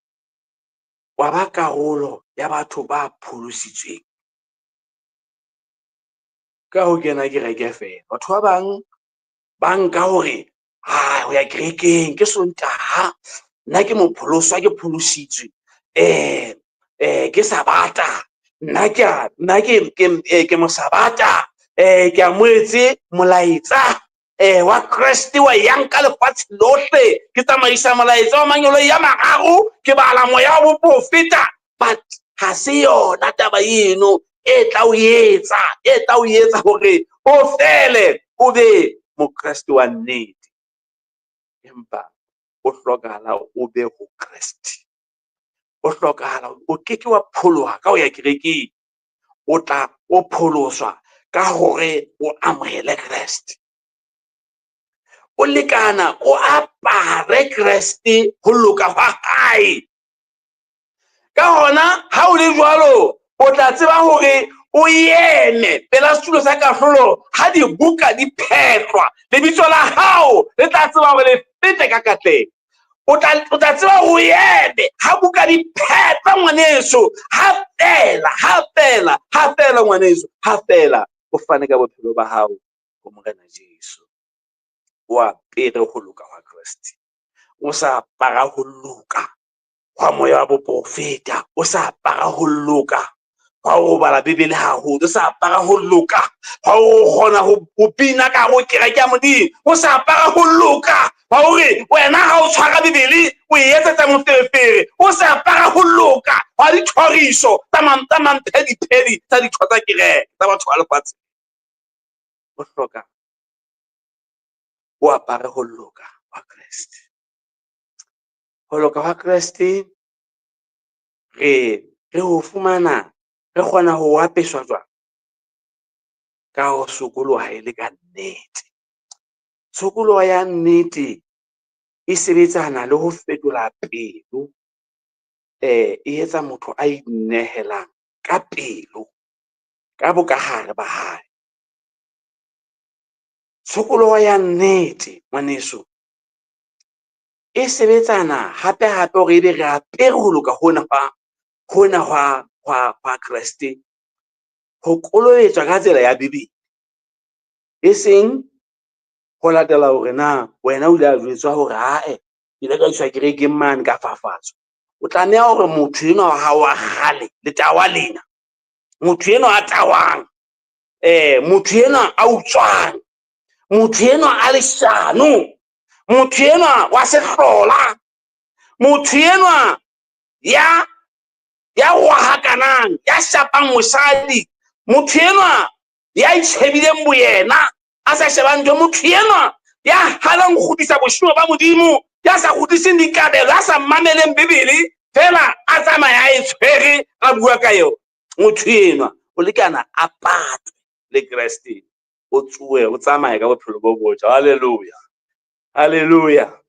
[SPEAKER 2] wa ba karolo ya batho ba pholositsweng ka ho kena kereke feela. Batho ba bang ba nka hore ha ho ya kerekeng ke Sontaha, nna ke mopholoswa, ke pholositswe. Ke Sabata, nna ke a, nna ke, ke, ke mosabata. Ke amohetse molaetsa wa Kreste wa yang ka lefatshe lohle. Ke tsamaisa molaetsa wa mangeloi a mararo, ke bala moya wa boprofeta. But ha se yona taba eno e tla o etsa, e tla o etsa hore o fele o be mokreste wa nnete. Empa o hlokahala o be ho Kreste. O hlokahala, o keke wa pholoha ka ho ya kerekeng. O tla o pholoswa ka hore o amohele Kreste. O lekana o apare Kreste ho loka hwa hae. Ka hona ha o le jwalo, o tla tseba hore o eme pela setulo sa kahlolo ha dibuka di phetlwa. Lebitso la hao le tla tseba hore le fete ka katleho. O tla tseba hore o eme ha buka di phetlwa, ngwaneso. Ha fela, ha fela, ha fela, ngwaneso, ha fela o fane ka bophelo ba hao ho Morena Jesu. O apere ho loka hwa Kreste. O sa apara ho loka hwa moya wa boprofeta. O sa apara ho loka hwa ho bala Bibele haholo. O sa apara ho loka hwa ho kgona ho bina ka hare ho kereke ya Modimo. O sa apara ho loka Wa hore wena ha o tshwara Bibele o e etsetsa moferefere, o se apara ho loka hwa dithoriso tsa mamphediphedi tsa ditho tsa kereke tsa batho ba lefatshe. O hloka o apare ho loka hwa Kreste. Ho loka hwa Kreste re ho fumana, re kgona ho apeswa jwang? Ka ho sokoloha e le ka nnete. Tshokoloho ya nnete e sebetsana le ho fetola pelo, e etsa motho a inehelang ka pelo, ka bokahare ba hae. Tshokoloho ya nnete, ngwaneso, e sebetsana hape hape hore ebe re apere ho loka hona hwa Kreste, ho kolobetswa ka tsela ya Bibele, e seng ho latela hore na wena o ile a jwetswa hore ae, ke ile ka iswa kerekeng mane ka fafatswa. O tlameha hore motho enwa wa hao wa kgale, letawa lena, motho enwa a tawang, motho enwa a utswang, motho enwa a leshano, motho enwa wa sehlola, motho enwa ya rohakanang, ya shapang mosadi, motho enwa ya itjhebileng boyena, a sa shebang ntho, motho enwa ya hanang ho kgutlisa boshimo ba Modimo, ya sa kgutliseng dikabelo, ya sa mameleng Bibele, fela a tsamaya a e tshwere, a bua ka yona. Motho enwa o lekana a patwe le Kreste, o tsohe, o tsamaye ka bophelo bo botjha. Hallelujah, hallelujah.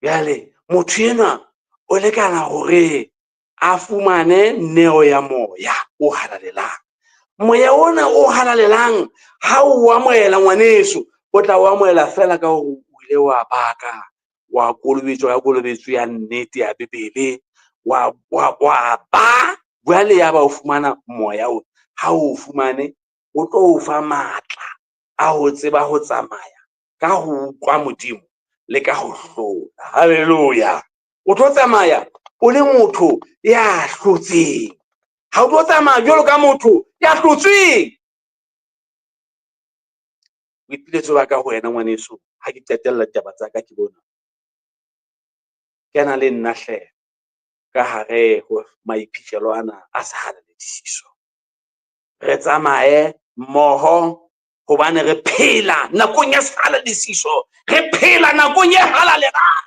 [SPEAKER 2] Jwale motho enwa o lekana hore a fumane neo ya moya o halalelang. Moya ona o halalelang ha o amohela ngwaneso, o tla o amohela fela ka hore o ile wa baka, wa kolobetswa ka kolobetso ya nnete ya Bibele, wa ba jwale ya ba o fumana moya ona. Ha o fumane, o tlo o fa matla a ho tseba ho tsamaya ka ho utlwa Modimo le ka ho hlola. Hallelujah. O tlo tsamaya o le motho ya hlotseng. Ha o tlo tsamaya jwalo ka motho ya hlotsweng. Boipiletso ba ka ho wena ngwaneso, ha ke qetella ditaba tsa ka ke bona. Kena le nna hle ka hare ho maiphihlelo ana a sehalalediso. Re tsamaye mmoho hobane re phela nakong ya sehalalediso, re phela nakong e halalelang.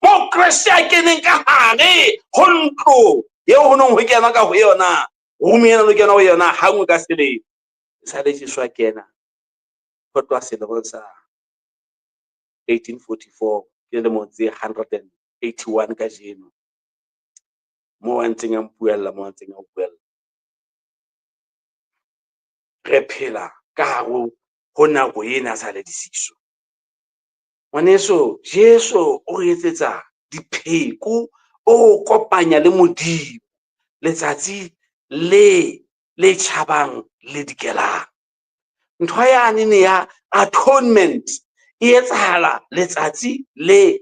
[SPEAKER 2] Mo Kreste a keneng ka hare ho ntlo eo ho neng ho kenwa ka ho yona, room ena no kena ho yona hangwe ka selemo. Esale Jesu a kena ho tloha selemong sa 1844, ke lemo tse 181 kajeno. Moo a ntseng a mpuella, moo a ntseng a mpuella. Re phela ka hare ho nako ena sa ledisiso. Ngwaneso, Jesu o re etsetsa dipheko, o kopanya le Modimo letsatsi le le tjhabang le dikelang. Ntho yane ne ya atonement e etsahala letsatsi le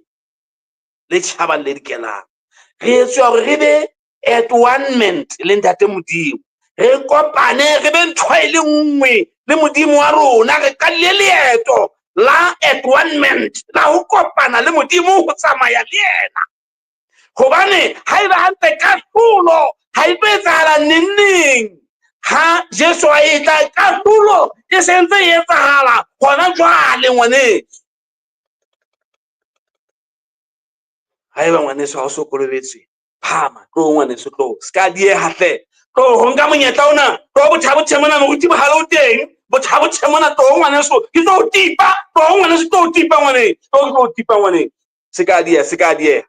[SPEAKER 2] le tjhabang le dikelang. Re etswa hore re be at one ment le Ntate Modimo, re kopane, re be ntho e le nngwe le Modimo wa rona. Re qadile leeto la at one ment la ho kopana le Modimo, ho tsamaya le yena. Hobane ha eba hantle kahlolo ha e tlo etsahala neng neng. Ha Jesu a etla, kahlolo e se ntse e etsahala hona jwale ngwaneso. Haeba ngwaneso ha o so kolobetswe, phama, tlo ngwaneso, tlo. Se ka dieha hle. Tlo ho nka monyetla ona, tlo botjha-botjha mona, moruti Mohale o teng. Botjha-botjha mona, tlo ngwaneso, ke tlo o tipa, tlo ngwaneso, tlo o tipa ngwaneso, tlo ke tlo o tipa ngwaneso. Se ka dieha, se ka dieha.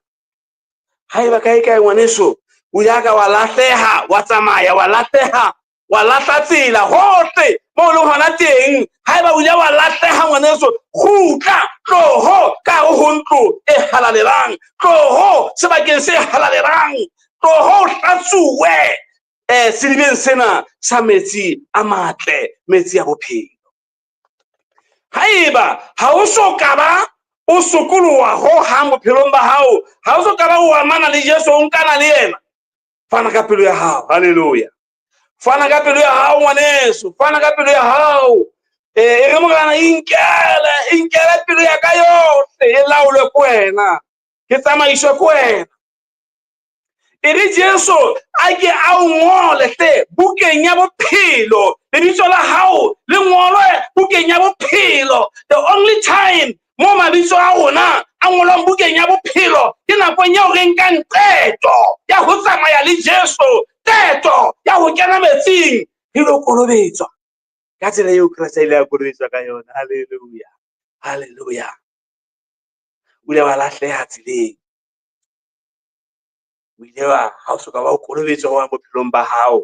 [SPEAKER 2] Haeba kae kae ngwaneso, o ile ka wa lahleha, wa tsamaya, wa lahleha, wa lahla tsela hohle moo leng hona teng. Haeba o ile wa lahleha ngwaneso, kgutla, tloho ka hare ho ntlo e halalelang, tloho sebakeng se halalelang, tloho o hlatsuwe sedibeng sena sa metsi a matle, metsi a bophelo. Haeba ha o so ka ba o sokoloha ho hang bophelong ba hao, ha o so ka ba o amana le Jesu, o nkana le yena, fana ka pelo ya hao. Hallelujah. Fana ka pelo ya hao ngwaneso, fana ka pelo ya hao. E re Morena, inkele, inkele pelo ya ka yohle, e laolwe ke wena, ke tsamaiswe ke wena. E re Jesu a ke a o ngole hle bukeng ya bophelo, lebitso la hao le ngolwe bukeng ya bophelo. The only time mo mabitso a rona a ngolwang bukeng ya bophelo ke nakong eo re nkang qeto ya ho tsamaya le Jesu, qeto ya ho kena metsing re lo kolobetswa ka tsela eo Kreste a ile a kolobetswa ka yona. Haleluya, haleluya. O ile wa lahleha tseleng, o ile wa, ha o soka ba o kolobetswa ho bophelong ba hao,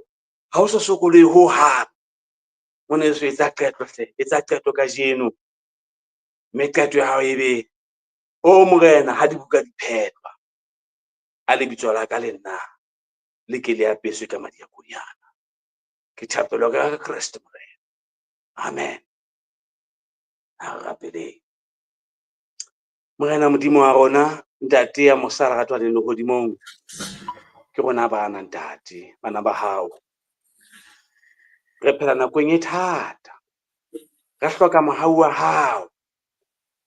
[SPEAKER 2] ha o so sokolohe ho hang. O ne so etsa qeto hle, etsa qeto kajeno, mme qeto ya hao ebe, o Morena, ha dibuka di phetlwa, a lebitso la ka le nna le ke le apeswe ka madi a Konyana. Ke thapelo ka Kreste Morena. Amen. Ha re rapeleng. Morena Modimo wa rona, Ntate ya mosa lerato a leng lehodimong, ke rona bana Ntate, bana ba hao. Re phela nakong e thata. Re hloka mohau wa hao.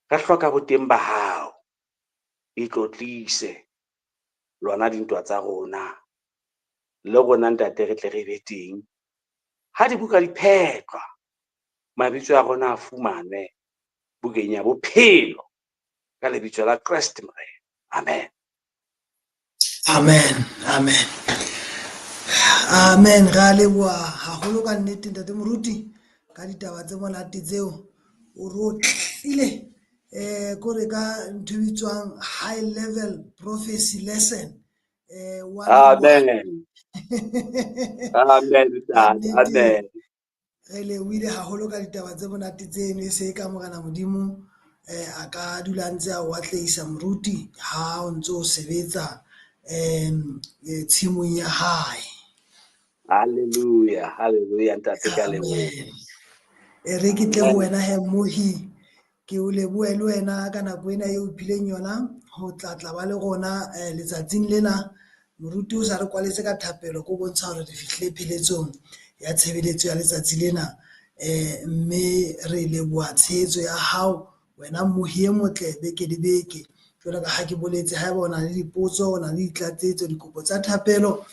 [SPEAKER 2] Re hloka boteng ba hao. Itlotlise lona dintwa tsa rona. Le rona Ntate re tle re be teng. Ha dibuka di phetlwa, mabitso a rona a fumanwe bukeng ya bophelo. Ka lebitso la Kreste Morena. Amen.
[SPEAKER 1] Amen. Amen. Amen. Re a leboha haholo ka nnete Ntate Moruti ka ditaba tse monate tseo. O re otlile kore ka ntho e bitswang high level prophecy lesson.
[SPEAKER 2] Amen. Amen. Amen.
[SPEAKER 1] Re lebohile haholo ka ditaba tse monate tseno, e se ka Morena Modimo a ka dula ntse a o atlehisa moruti ha o ntso o sebetsa tshimong ya hae.
[SPEAKER 2] Hallelujah, hallelujah Ntate, ka leboha.
[SPEAKER 1] E re ke tle ho wena he Mohi, ke o lebohe le wena ka nako ena eo o iphileng yona ho tla tla ba le rona letsatsing lena. Moruti o sa re kwaletse ka thapelo ko bontsha hore re fihlile pheletsong ya tshebeletso ya letsatsi lena, mme re leboha tshehetso ya hao wena Mohi e motle beke le beke. Jwalo ka ha ke boletse, haeba o na le dipotso, o na le ditlatsetso, dikopo tsa thapelo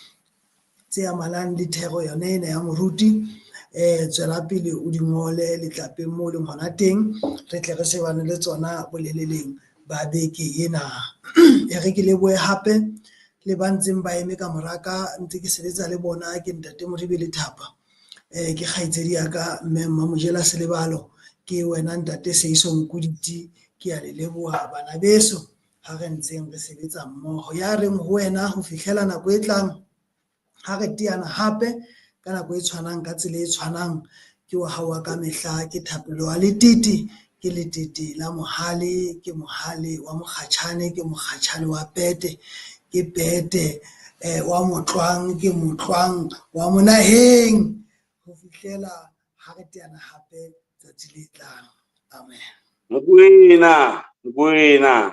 [SPEAKER 1] tse amanang le thero yona ena ya moruti, tswela pele o di ngole letlapeng moo leng hona teng, re tle re shebane le tsona boleleleng ba beke ena. E re ke lebohe hape le ba ntseng ba eme ka moraka, ntse ke sebetsa le bona, ke Ntate Moribe Lethapa, ke kgaitsedi ya ka mme Mmamojela Selebalo, ke wena Ntate Seiso Nkoditi. Ke a le leboha bana beso ha re ntseng re sebetsa mmoho. Ya reng ho wena ho fihlela nako e tlang ha re teana hape ka nako e tshwanang ka tsela e tshwanang, ke wa hao wa ka mehla, ke Thapelo wa Letete, ke letete la mohale, ke mohale wa mokgatjhane, ke mokgatjhane wa pete, ke pete wa motlwang, ke motlwang wa monaheng, ho fihlela ha re teana hape tsatsi le tlang. Amen.
[SPEAKER 2] Mokwena, Mokwena.